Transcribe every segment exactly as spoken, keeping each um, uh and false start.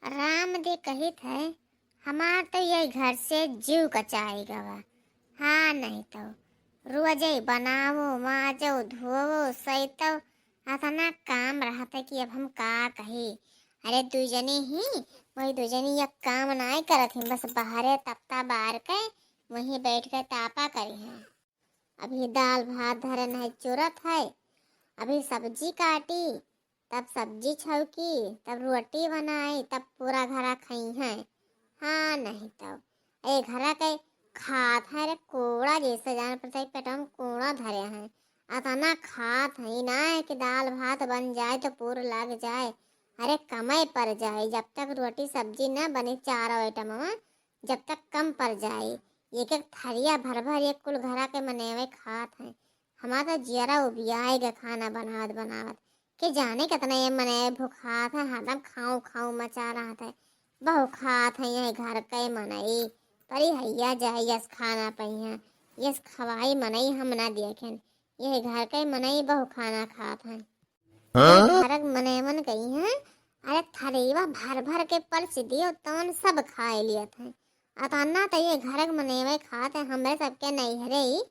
राम दे कहित है, हमार तो यही घर से जीव कचाई गवा। हाँ, नहीं तो रोजई बनावो, माजो, धोवो, सैतो, अतना काम रहत है कि अब हम का कही। अरे दुई जनी ही, वही दुई जनी एक काम नाई करत ही, बस बाहरे तपता बार के वहीं बैठ के तापा करी हैं। अभी दाल भात धरे नहीं चुरत है, अभी सब्जी काटी, तब सब्जी छौकी, तब रोटी बनाई, तब पूरा घरा खइहैं। हाँ, नहीं तो ए घरा के खात है रे कोड़ा जैसे, जान पड़ता है पेटवा में कोड़ा धरे हैं। अतना खात है ना है कि दाल भात बन जाए तो पूर लग जाए, अरे कमई पर जाए। जब तक रोटी सब्जी ना बने चार आइटम में, जब तक कम पर जाए। एक एक थरिया भर भर एक कुल घरा के मनेवे खात हैं। हमार तो जियरा उबियाए गए खाना बनावत बनावत। के जाने कितना ये मने भुखात है, हरदम खाऊं खाऊं मचा रहत है। बहु खात है यही घर के मनई, परी हैया जाए यस खाना पइहैं, यस खवाई मनई हम ना देखेन। यही घर के मनई बहु खाना खात हैं। हाँ? घरक मनेवन कइहैं, अरे थरीवा भर भर के परस दियो, तवन सब खाए लियत हैं। अतना त ये घरक मनेवे खात है, हमरे सबके नैहरे ही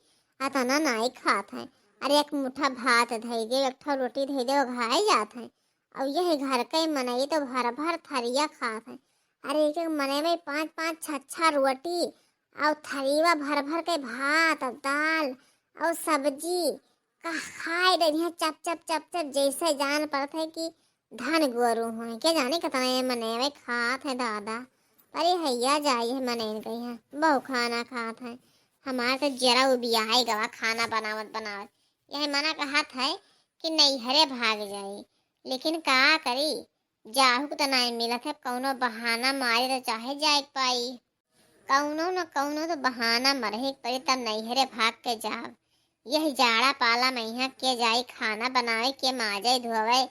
अतना नाई खात है। अरे एक मुट्ठा भात धई दे, एक ठो रोटी धई दे, घाए जात है। और यही घर के मनई तो भर भर थरिया खात है। अरे एक एक मने में पाँच पाँच छह छह रोटी और थरीवा भर भर के भात और दाल और सब्जी का खाए डरिया चप चप चप चप, जैसे जान पड़त है कि धन गोरू होए। के जाने कितना ये मने में खात है दादा। अरे हैया जाई है मने कही है, बहु खाना खात है। हमार तो जरा उबियाए गवा खाना बनावत बनावत। यह मना कहत है कि नैहरे भाग जाई, लेकिन का करी, जाहू के तो नाई मिलत है, कौनो बहाना मारे तो चाहे जाए के पाई। कौनो न कौनो तो बहाना मरहे के पड़ी, तब नैहरे भाग के जाब। यही जाड़ा पाला में यहाँ के जाई खाना बनावे, के माजे धोवे,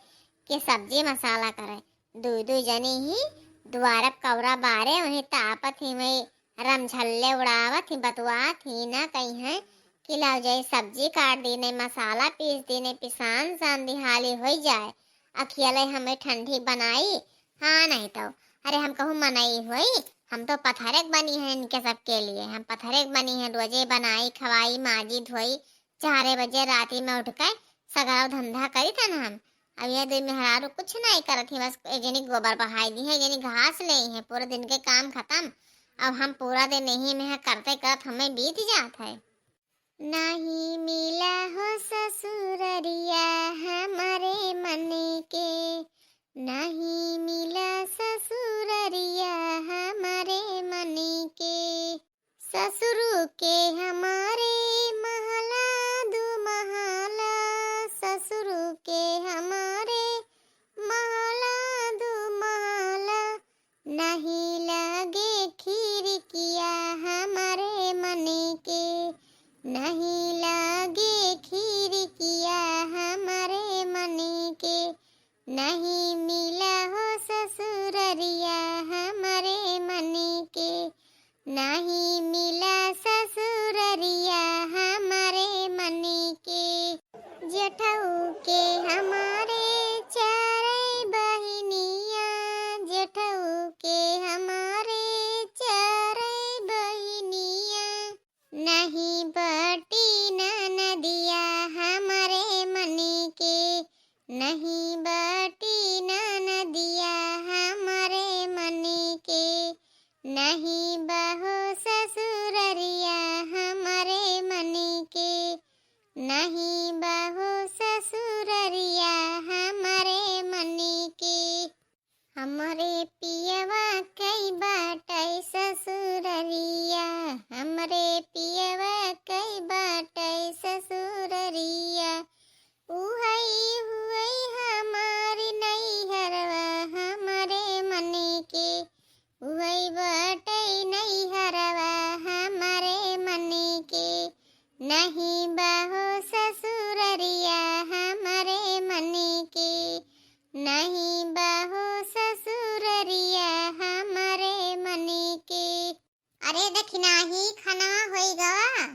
के सब्जी मसाला करे। दुई दुई जनी ही दुआरप कौरा बारे, वहीं तापत ही, वहीं रमझल्ले उड़ावत ही, बतुआत ही, ना कही है कि लाओ जाई सब्जी काट दी, नहीं मसाला पीस दी, नहीं पिसान सान दी, हाली होई जाए। अखियले हमें ठंडी बनाई। हाँ, नहीं तो, अरे हम कहूँ मनई होई, हम तो पथरेक बनी है इनके सबके लिए। हम पथरेक बनी है, रोजे बनाई, खवाई, माजी, धोई, चारे बजे राती में उठ के सगरा धंधा करी था ना हम। अब ये दुई मेहरारू कुछ नहीं करत ही, बस एक जनी गोबर बहाई दी है, एक जनी घास ले है, पूरे दिन के काम खत्म। अब हम पूरा दिन यही में है करते करत हमें बीत जात है। नहीं मिला हो ससुररिया हमरे मन के, नहीं मिला ससुररिया हमरे मन के। ससुर के हमारे महला दू महला, ससुर के हमारे महला दू महला, नहीं लगे खिड़किया हमरे मन के, नहीं लगे खिड़किया हमरे मन के, नहीं मिला हो ससुररिया हमरे मन के, नहीं मिला ससुररिया हमरे मन के। जेठऊ के हमारे चारे बहिनिया, जेठऊ के हमारे चारे बहिनिया, नहीं बटी ननदिया हमरे मन के, नहीं बटी ननदिया हमरे मन के, नहीं बहो ससुररिया हमरे मन के, नहीं बहो ससुररिया हमरे मन के। हमरे पियवा कई बाटै ससुररिया, हमरे पियवा कई बाटै ससुररिया। उहई हुई हमार नैहरवा हमरे मन के, उहई बाटै नैहरवा हमरे मन के। नहीं बहो ससुररिया हमरे मन के, नहीं बहो ससुररिया हमरे मन के। अरे दखिनाही, खाना होई गवा?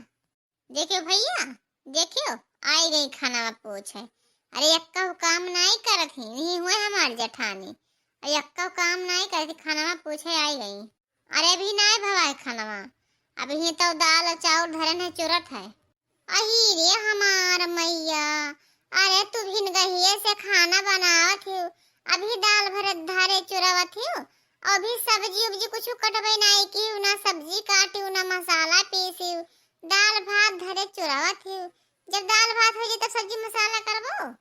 देखियो भैया, देखियो, आई गई खाना पूछे। अरे एक्का काम नाई करत ही, नहीं हुए हमार जेठानी। अउर एक्को काम नाहीं करी थी, खानवा पूछे आई गई। अरे अभी नाहीं भवा है खानवा, अबहीं तउ दाल अउर चाउर धरेन है, चुरत है। अही रे हमार मइया, अरे तू भिनगहिए से खाना बनावत हिउ, अभी दाल भरे धरे चुरावत हिउ, अभी सब्जी उब्जी कुछु कटबे नाहीं किउ, ना सब्जी काटिउ, ना मसाला पीसिउ, दाल भात धरे चुरावत हिउ। जब दाल भात होइ जाई तब सब्जी मसाला करबो।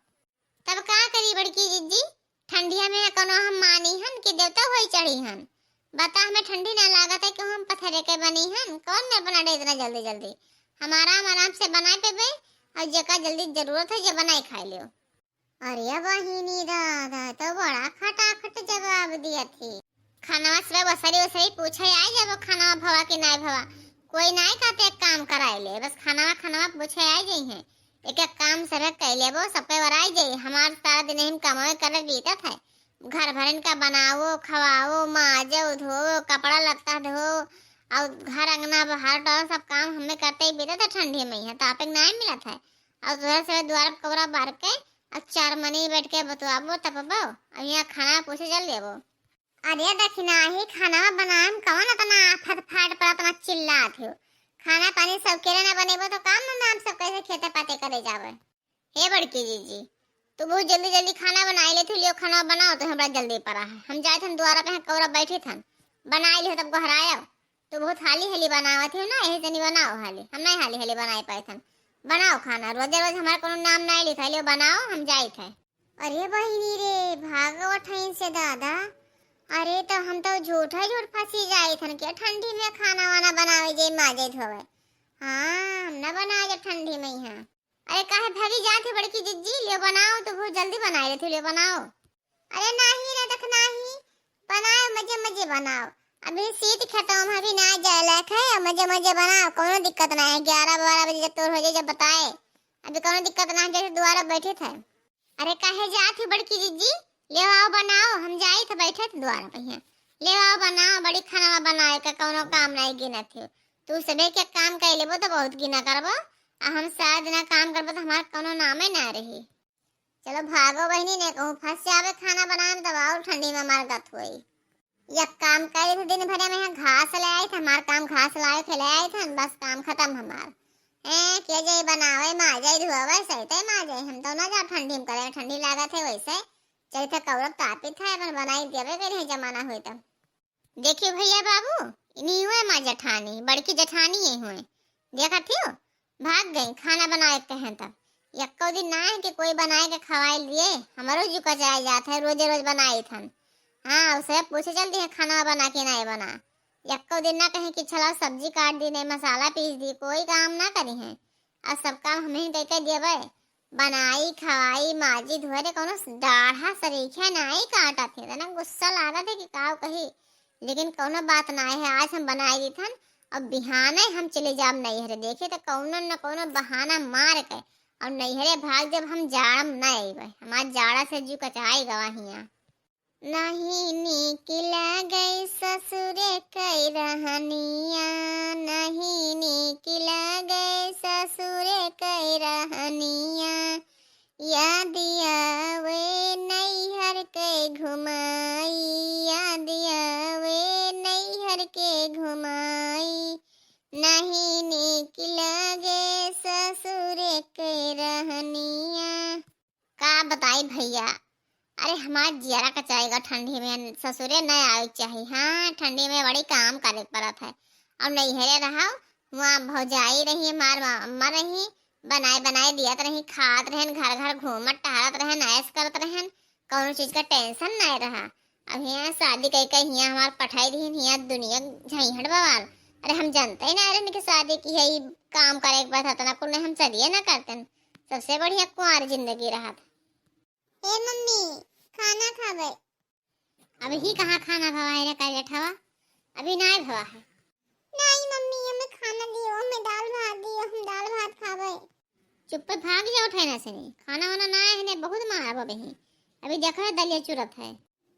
तब का करी बड़की जिज्जी, ठंडिया में कउनो हम मानी हन कि देवता होई चढ़ी हन? बता, हमें ठंडी ना लागत है कि हम पथरे के बनी हन? कौन में बना दे इतना जल्दी जल्दी? हम आराम आराम से बनाए पेबे, अउर जेका जल्दी जरूरत है जे बनाए खाए लियो। अरे बहिनी दादा, तो बड़ा खटाखट जवाब दिया थी। खानवा से वसरी वसरी पूछे आई जाबो, खानवा भवा कि नाहीं भवा। कोई नाहीं कहते एक काम कराए ले, बस खानवा खानवा पूछे आई जाई है। एक एक काम सभे कइ लेबो, सबके वराई जाई। हमार सारा दिन हम कमावे करे बीतत है, घर भरन का बनाओ, खवाओ, माजो, धोओ, कपड़ा लत्ता धोओ, अउर घर अंगना बहार डालो, सब काम हमें करते ही बीतत है। ठंडी में यहाँ तापे के नाहीं मिलत है, अउर तोहरा से दुआर पर कौरा बार के, अउर चार मनी बैठ के बतुआबो, तपबो, अउर यहाँ खाना पूछे चल देबो। अरे दखिनाही, खाना बनाए में कौन इतना फटफाट पर इतना चिल्लात हो? खाना पानी सब केरे ना बनेबो तो काम धंधा हम सब कैसे खेते पाते करे जावे? हे बड़की जीजी, तू बहुत जल्दी जल्दी खाना बनाई लेत हो, लियो खाना बनाओ, तो हमरा जल्दी पड़ा है। हम जाए थन दुआरा पे, कौरा बैठे थन, बनाई लियो तब गोहरायो। तू बहुत हाली हाली बनावत हो ना, यही जनी बनाओ हाली, हम नहीं हाली हाली बनाए पाए थन। बनाओ खाना, रोजे रोज हमारा कोनो नाम नहीं लिखाई लियो, बनाओ, हम जाइत है। अरे बहिनी रे, भागो ठैन से दादा। अरे तो हम तो झूठा झूठ फंसी जाई थन के ठंडी में खाना वाना बनावे जे माजे धोवे। हाँ, हम ना बनाए जे ठंडी में यहाँ। अरे काहे भागी जात है बड़की जिज्जी, लियो बनाओ, तो बहुत जल्दी बनाए लेते, लियो बनाओ। अरे नाही रे, देख नाही, बनाओ मजे मजे बनाओ। अभी सीत खेतों में अभी ना जाए लायक है, मजे मजे बनाओ, कोनो दिक्कत ना है। ग्यारह बारह बजे जब तोर हो जाए जब बताए, अभी कोनो दिक्कत ना है, जैसे दुआरा बैठे थे। अरे काहे जात ही बड़की जिज्जी, ले आओ बनाओ, हम जाई थे बैठे थे दुआरा पे यहाँ। ले आओ बनाओ, बड़ी खाना बनाए का कोनो काम नहीं गिनत हो। तू सबे के काम कर लेबो तो बहुत गिना करबो, आ हम सारा दिना काम करबो तो हमार कोनो नामे ना रही। चलो भागो बहिनी, ने कहूँ फंस जावे खाना बनाए में, तब और ठंडी में हमार गत होई। एक काम करे थे, दिन भर में यहाँ घास ले आई थे, हमार काम घास लाए के ले आई थे, बस काम खत्म हमार। हैं, के जाई बनावे, माजे धोवे, सहिते माजे, हम तो ना जाब ठंडी में करे, ठंडी लागत है वैसे। चल थे कौरब तापित है, अपन बनाई देवे के रहे जमाना होई तब। देखियो भैया बाबू, इन्हीं हुए माँ जेठानी, बड़की जेठानी यही हुए। देखा थियो, भाग गई खाना बनाए के कहें तब। यक्को दिन ना है कि कोई बनाए के खवाए लिए, हमारो जुका जाए जात है, रोजे रोज बनाए थन। हाँ, उसे पूछे चल दी है खाना बना के नहीं बना। यक्को दिन ना कहें कि छलाओ सब्जी काट दी, नहीं मसाला पीस दी, कोई काम ना करी है। अब सब काम हम ही कह के देवे, बनाई, खवाई, माजी, धोए रे, कौनो डाढ़ा सरीखा नाई काटत है, इतना गुस्सा लागत है कि काव कही, लेकिन कौनो बात ना है। आज हम बनाई दी थन, अब बिहाने हम चले जाब नैहरे, देखे तो कौनो न कौनो बहाना मार के, और नैहरे भाग जब हम जाड़म न अइबे, हमार जाड़ा से जू कचाई गवा हियाँ। नहीं नीक लागे ससुरे कै रहनिया, नहीं नीक लागे ससुरे कै रहनिया। याद आवे नैहर के घुमाई, याद आवे नैहर के घुमाई। नहीं नीक लागे ससुरे के रहनिया। का बताई भैया, अरे हमार जियरा कचाएगा ठंडी में, ससुरे न आवे के चाही। हाँ, ठंडी में बड़ी काम करे के पड़त है। और नैहरे रहा, वहाँ भौजाई रही, हमार मा-, अम्मा रही, बनाए बनाए दियत रही, खात रहन, घर घर घूमत टहरत रहन, ऐश करत रहन, कौनो चीज का टेंशन नहीं रहा। अब हियाँ शादी कई कई हियाँ हमार पठाई दिहिन, हियाँ दुनिया झंझट बवाल। अरे हम जानते ही ना रहन कि शादी की है, ई काम करे के बाद इतना कुल नहीं हम सदिए ना करते। सबसे बढ़िया कुंवार जिंदगी रहत। ए मम्मी, खाना खाबे। अबही कहाँ खाना भवा है रे, का जेठवा? अभी नाय भवा है। नहीं मम्मी, हमें खाना दियो, हमें दाल भात दियो, हम दाल भात खाबे। चुप्पे भाग जाओ ठेना से नहीं, खाना वाना ना है ने, बहुत मारब अबही। अभी देख रहे दलिया चुरत है।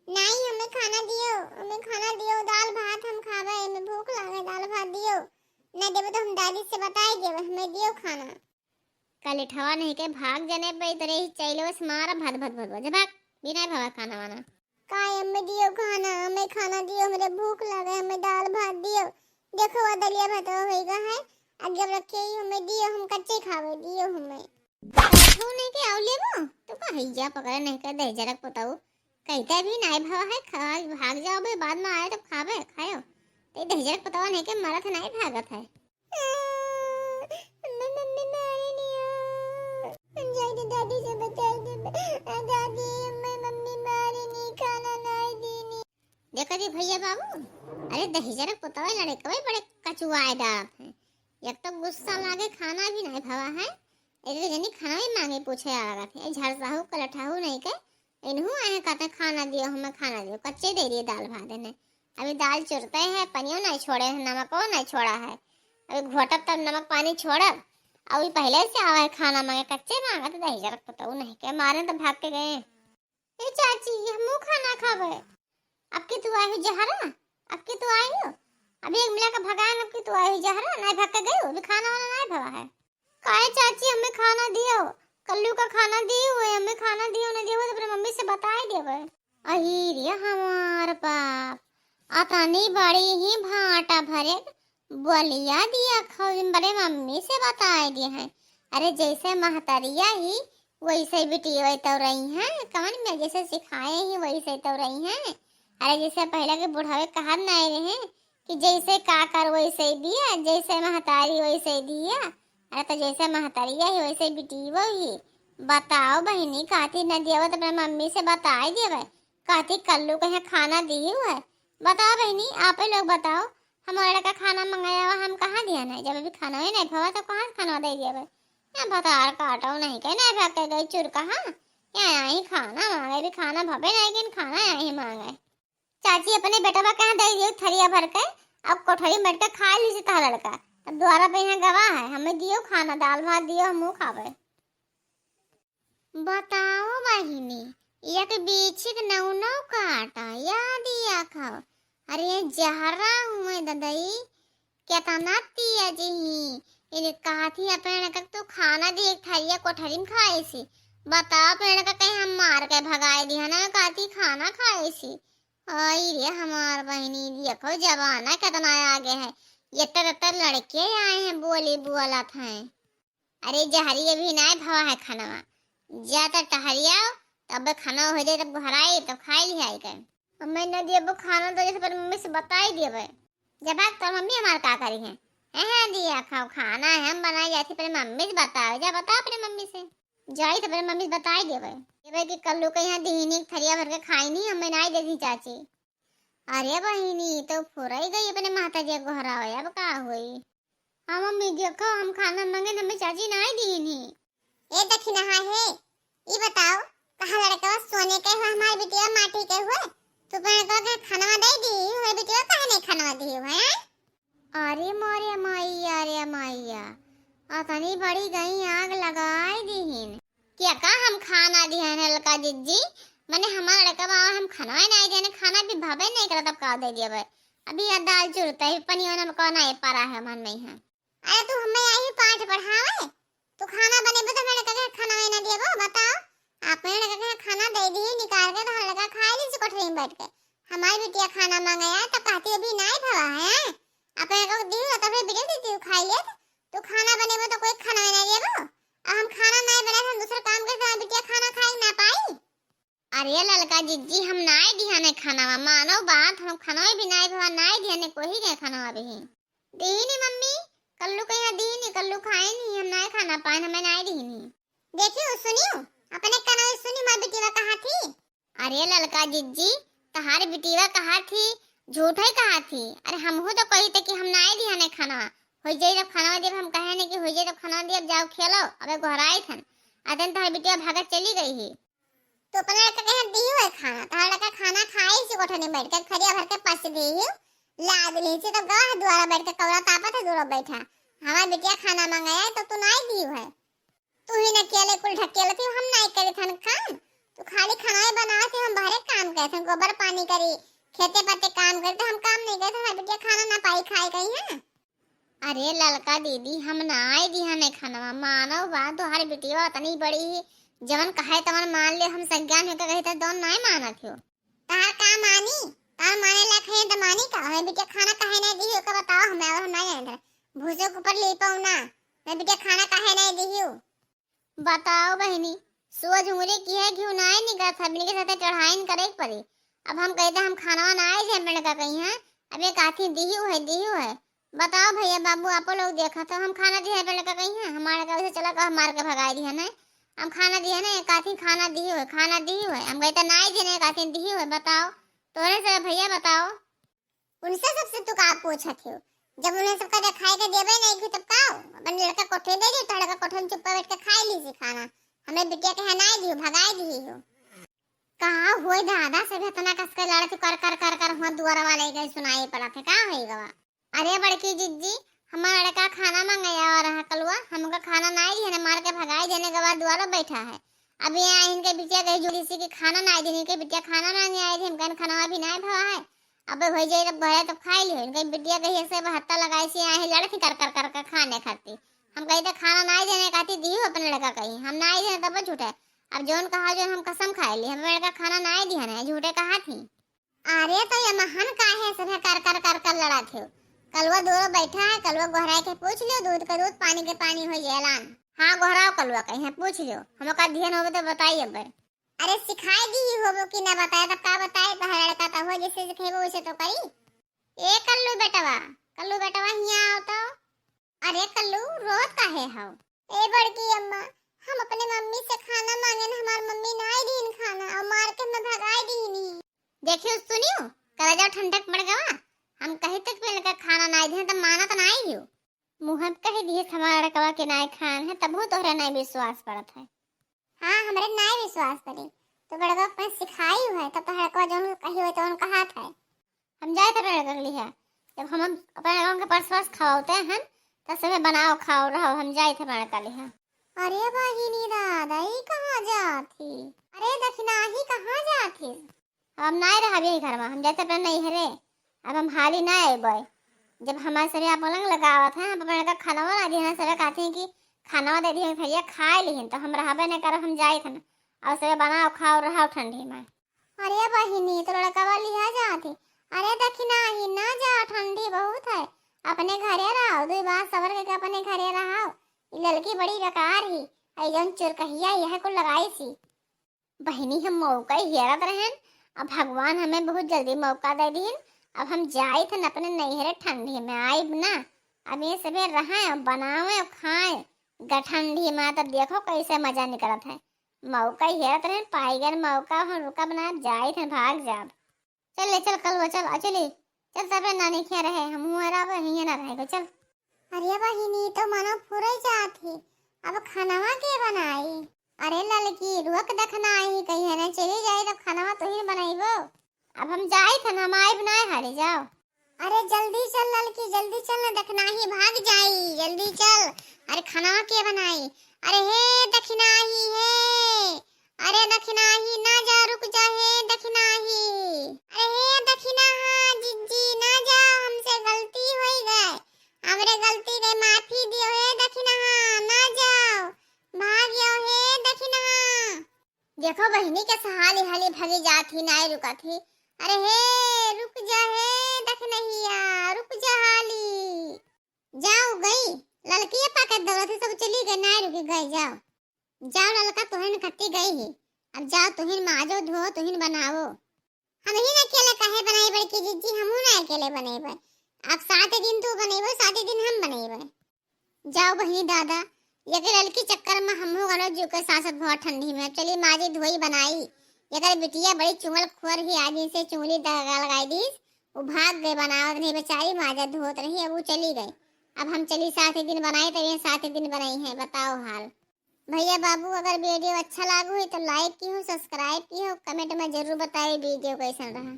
नहीं, हमें खाना दियो, हमें खाना दियो, दाल भात हम खाबे, हमें भूख लागे, दाल भात दियो। नहीं देबो तो हम दादी से बताए देबे, हमें दियो खाना। कलेठवा नहीं के भाग जने पे इतरे ही चैलो से मारा भद भद भद भद। भाग, बिना भवा खाना वाना। काय हमें दियो खाना, हमें खाना दियो, हमरे भूख लगे, हमें दाल भात दियो। देखो, वो दलिया भात होइगा है, आगे रखे ही, हमें दियो, हम कच्चे खावे, दियो हमें। तू नहीं के आउ लेबो, तू का हैया पकड़े नहीं के दहिजरक पुतऊ। कहते भी नाई भावा है, खा, भाग जाओ बे, बाद में आए तब खाबे, खायो। ते दहिजरक पुतवा नहीं के मरत है, नाई भागत है। हमें मम्मी मारी नहीं आ। जाई दे दादी से बताई दे। आ दादी, हमें मम्मी मारी नहीं, खाना नहीं दीनी। देखो जी भैया बाबू, अरे दहिजरक पुतवा लड़कवे बड़े कचुआए डालत हैं। एक तो गुस्सा लागे, खाना भी नहीं भवा है, एक जनी खाना भी मांगे पूछे आ रहा है, झरसाहू कलठाहू नहीं के, इनहू आए कहते खाना दियो, हमें खाना दियो, कच्चे दे दिए दाल भात ने। अभी दाल चुरते हैं, पनियो नहीं छोड़े हैं, नमको नहीं छोड़ा है। अभी घोटब तब नमक पानी छोड़ब। अभी पहले से आवा है खाना मांगे, कच्चे मांगत दहिजरक पुतऊ नहीं के मारे तो भाग के गए। ए चाची, हमहू खाना खाबे। अब की तू आई हो जहरा, अब की तू आई हो। अभी एक मिला के भगाए, अब की तू आई हो जहरा, नहीं भाग के गई, अभी खाना वाना नहीं भवा है। काहे चाची, हमें खाना दियो, कल्लू का खाना दियो है, हमें खाना दियो, नहीं दियो तो अपने मम्मी से बताए देवे। अही रे हमार बाप, अतनी बड़ी ही भांटा भरे बोलिया दिया खौन बड़े मम्मी से बताए दिए हैं। अरे जैसे महतरिया ही वैसे बिटियो तो रही हैं, कौन में जैसे सिखाए ही वैसे तो रही हैं। अरे जैसे पहले के बुढ़ावे कहत नहीं रहे कि जैसे काकर वैसे बिया, जैसे महतारी वैसे दिया। अरे तो जैसे महतारिया ही वैसे बिटियो ही। बताओ बहिनी, काती न दिया तो अपने मम्मी से बताए देवे। काती कल्लू कहे खाना दी हुआ है। बताओ बहिनी, आप ही लोग बताओ, हमारे लड़का खाना मंगाया हुआ, हम कहाँ दिया नहीं? जब अभी खाना ही नहीं भवा तो कहाँ से खाना दे दिया भाई? यहाँ भतार काटो नहीं के नहीं भाग के गई चुर कहाँ? यहाँ आई खाना मांगे, भी खाना भवे नहीं, किन खाना आई मांगे। चाची अपने बेटवा कहाँ दे दियो थरिया भर के, अब कोठरी में बैठ के खा ली से तह लड़का। तब द्वारा पे यहाँ गवा है, हमें दियो खाना, दाल भात दियो, हम मुँह खावे। बताओ बहिनी, एक बीछी के नौ नौ काटा, या दिया खाओ। अरे जहरा हुए ददई, केतना तेज ही। इने कहत ही अपने लड़का के तू खाना दे, एक थरिया कोठरी में खाए से। बताओ अपने लड़का कहीं हम मार के भगाए दिया ना, कहती खाना खाए से। आई रे हमार बहिनी, देखो जमाना केतना आगे है। ये तर तर लड़के आए हैं, बोली बोलत हैं। अरे जहरी अभी नाय भवा है खानवा, जा त टहरिया, तब खाना हो जाए, तब घर आई, तब खाई लिहाई के। अब मैं न दियबो खाना तो जैसे पर मम्मी से बताई दियबे। जब तोर मम्मी हमार का करी है? हैं, दिया खाओ, खाना है हम बनाई जाती, पर मम्मी से बताओ, जा बताओ अपने मम्मी से। जाई तो अपने मम्मी से बताई दियबे। देबे कि कल्लू के यहाँ दिहिनी थरिया भर के खाई नहीं, हम नाई देती चाची। अरे बहिनी, तो फुरई गई अपने माता जी गोहरावे, अब का होई? हाँ मम्मी, देखो हम खाना मांगे न, हमें चाची नाई दीनी। ए दखिनहा है, ई बताओ, कहाँ लड़कवा सोने के हुआ, हमारे बिटिया माटी के हुए? तू अपने लड़कवा के खानवा दे दी, हमारे बिटिया काहे नहीं खानवा दी हुए, हैं? अरे मोरे मैया रे मैया, अतनी बड़ी गई आग लगाई दीहिन। क्या का हम खाना दिहन है ललका जिज्जी? मने हमार लड़का बा, हम खाना नहीं दिहन, खाना भी भावे नहीं करत, अब का दे दिया भाई? अभी यह दाल चुरता है, पनिया नमक नहीं पड़ा है मन में है। अरे तू हमें आई पाठ पढ़ावे, तू खाना बनेबे तो हमें लड़का के खाना ना देबो, बताओ। आप मेरे लड़का के खाना दे दी निकाल के, तो हम लड़का खाए ली कोठरी में बैठ के। हमारी बिटिया खाना मांगे है तो कहती अभी नहीं भवा है, आप मेरे को दी हो तो फिर बिटिया देती हूँ खाई ले। तू खाना बनेबो तो कोई खाना ना देबो, अब हम खाना नहीं बनाए, हम दूसरा काम करते, हमारी बिटिया खाना खाए ना पाई। अरे ललका जिज्जी, हम नाय दिहने खानवा, मानो बात, हम खानवा भी नाय भवा, नाय दिहने कोही के खानवा भी। दीनी मम्मी, कल्लू के यहाँ दीनी, कल्लू खाए नहीं, हम नाय खाना पाए, हमें नाय दीनी। देखियो, सुनियो, अपने कनवे सुनी, हमार बिटिया कहा थी। अरे ललका जिज्जी, तहार बिटिया कहा थी, झूठ है कहा थी। अरे हमहू तो कही थे कि हम नाय दिहने खानवा, हो जाई तब खानवा देब, हम कहे नहीं कि हो जाई तब खानवा देब, जाओ खेलो, अबे गोहराई थन। अदन तहार बिटिया भागत चली गई ही। तू अपने लड़का के यहाँ दियो है खाना, तोहरा लड़का खाना खाई से कोठरी में बैठ के थरिया भर के पस दी ही, लाद ली से तो गवा है दुआरा बैठ के, कौरा तापत है दूरो बैठा। हमार बिटिया खाना मंगाया है तो तू नाई दियो है। तू ही न अकेले कुल ढकेलत ही, हम नाई करे थन काम। तू खाली खाना ही बनावत ही, हम बाहरे काम करे थन, गोबर पानी करी, खेते पत्ते काम करे, तो हम काम नहीं करे थन, हमार बिटिया खाना ना पाई खाए कहीं है। अरे ललका दीदी, हम नाई दिहने खानवा, मानो बा, तोहार बिटिया इतनी बड़ी ही, जवन कहे तवन मान ले, हम सज्ञान होके कही त दोन नाई मानत हो। तहार का मानी? तहार माने लायक है त मानी का? हमें बिटिया खाना काहे नहीं दिही, ओका बताओ हमें, और हम नहीं जाने। भूसे के ऊपर लीपो ना, हमें बिटिया खाना काहे नहीं दिही? बताओ बहिनी, सुआ झुंगरी की है, घिउ नाई निकलत है, बिन के साथे चढ़ाइन करे के पड़ी। अब हम कहते हम खाना नाई दे, मेरे का कही है, अब ये काथी दिही है, दिही है। बताओ भैया बाबू, आपो लोग देखा तो हम खाना दिहे पे लड़का कहीं है, हमारे का उसे चला का मार के भगाई दिहे ना। हम खाना दिहे ना, एक आथी खाना दिहे हुए, खाना दिहे हुए। हम कहते नाई दिहे ना, एक आथी दिहे हुए। बताओ, तोरे से भैया बताओ। उनसे सबसे तू का पूछत हो? जब उन्हें सबका देखाई के देबे नहीं की तब का? अपन लड़का कोठे दे दे, तो लड़का कोठे में चुप्पा बैठ के खाई ली सी खाना। हमें बिटिया के है नाई दियो, भगाई दी हो। का होई दादा, सब इतना कस के लड़त कर कर कर कर हुआ दुआर वाले के सुनाई पड़त है, का होई गवा? अरे बड़की जिज्जी, हमार लड़का खाना मांगे आवा रहा कलुआ, हमका खाना नाई दिहने, मार के भगाई देने के बाद दुआरो बैठा है। अब ये इनके बिटिया गई जुड़ी सी कि खाना नाई देने के, बिटिया खाना मांगे आई थी, हम कहन खाना अभी नाई भवा है, अब हो जाए तब भरे तब खाई लियो। इनके बिटिया गई ऐसे हत्ता लगाई सी, यहाँ लड़त कर कर कर कर खाने खाती। हम कही तो खाना नाई देने खाती दियो अपने लड़का कही, हम नाई देने तब झूठे। अब जोन कहा जोन हम कसम खाए ली, हम लड़का खाना नाई दिहने, झूठे कहा थी। अरे तो ये महन काहे से कर कर कर कर लड़ा थे? कलुआ दूर बैठा है, कलुआ गोहराए के पूछ लियो, दूध का दूध, पानी के पानी हो जेलान। हाँ गोहराओ कलुआ कहीं है, पूछ लियो, हम का ध्यान होवे तो बताई अब। अरे सिखाई दी ही होबो कि ना बताए, तब का बताए, तो लड़का तो हो जैसे सिखेबो वैसे तो करी। ए कल्लू बेटवा, कल्लू बेटवा हिया आओ तो। अरे कल्लू, रोत काहे हव? ए बड़की अम्मा, हम अपने मम्मी से खाना मांगेन, हमार मम्मी नाई दीन खाना और मार के हमें भगाई दीनी। देखियो सुनियो, कलेजा ठंडक मर गवा। हम कही तक पे लगा खाना नाई दे तो माना तो नाई दियो। मुँह पे कही दिए हमारा लड़कवा के नाई खान है, तबहू तोहरा नाई विश्वास पड़त है। हाँ, हमरे नाई विश्वास पड़ी। तो बड़का अपने सिखाई है, तब तो लड़कवा जौन कही हुए तो कहा था। हम जाए थे अपने लड़का के लिहा। जब हम अपने लड़का के परस परस खवाते हैं, तब समय बनाओ खाओ रहो, हम जाए थे अपने लड़का लिहा। अरे बहिनी दादा, ई कहाँ जात ही? अरे दखिनाही कहाँ जात ही? अब हम नाय रहब यही घर में, हम जाते अपने नैहरे। अब हम हाली ना अइबै। जब हमारे सरे आप पलंग लगावत हैं, हम अपने लड़का खानवा ना दिहन, सरे कहते हैं कि खानवा दे दिहन, भैया खाए लिहन, तो हम रहबे नहीं करब, हम जाइत हन। और सरे बनाओ खाओ रहो ठंडी में। अरे बहिनी, तो लड़कवा लिहा जात ही। अरे दखिनाही ना जाओ, ठंडी बहुत है, अपने घरे रहो, दुई बार सबर करके अपने घरे रहो। ई ललकी बड़ी बेकार ही, आई जौन चुरकहिया यह कुल लगाई सी। बहिनी, हम मौका हेरत रहन, अब भगवान हमें बहुत जल्दी मौका दे दीन। अब हम जाइत हन अपने नैहरे, ठंडी में आइब ना। अब ये सबे रहें, बनावे, खाएं, ग-, ठंडी में, तब देखो कैसे मजा निकलत है। मौका हेरत रहन, पाई गन मौका, हम रुकब ना, अब जाइत हन, भाग जाब। चल ले चल कलुआ, चल आ चली, चल तबे नानी खिया रहे, हम हुआ रहबे, हियाँ ना रहे, चल। अरे बहिनी, तो मनो फुरे जात ही, अब खानवा के बनाई? अरे ललकी, रुक दखिनाही, कहीं है ना चली जाई तब खानवा तुहिन बनाइबो। अब हम जाई थन, हम आइब ना हाली, जाओ। अरे जल्दी चल ललकी, जल्दी चल ना, दखिनाही भाग जाई, जल्दी चल। अरे खानवा के बनाई? अरे हे दखिनाही हे, अरे दखिनाही ना जा, रुक जा हे दखिनाही। अरे हे दखिनाहा जिज्जी ना जा, हमसे गलती होई गए, हमरे गलती के माफी दियो हे दखिनाहा, ना जाओ, भाग जाओ हे दखिनाहा। देखो बहिनी के सहाली हाली भागी जात ही, नाय रुकत ही। अरे हे रुक जा हे दखिनहिया, रुक जा हाली। जाओ गई, ललकिया पाके दौड़त ही, सब चली गए, नाय रुकी गए, जाओ। जाओ ललका, तुहिन खत्ती गई ही, अब जाओ तुहिन माजो धो, तुहिन बनाओ। हम ही ना अकेले काहे बनाई बड़की जिज्जी, हमहू ना अकेले बनेबे। अब सात दिन तू बनेबे, सात दिन हम बनेबे। जाओ बहिनी दादा, ये ललकी चक्कर में हमहू गनो जू के सांसत भवा ठंडी में। चली माजी धोई बनाई, ये बिटिया बड़ी चुंगल खुअर ही, आज इसे चुंगली दगा लगाई दीस। वो भाग गए बनावत रही बेचारी, माजा धोत रही, अब वो चली गई। अब हम चली सात दिन बनाई, तब ये सात दिन बनाई है, बताओ हाल। भैया बाबू, अगर video अच्छा लागू है तो like किहो, subscribe किहो, comment में जरूर बताए video कैसन रहा।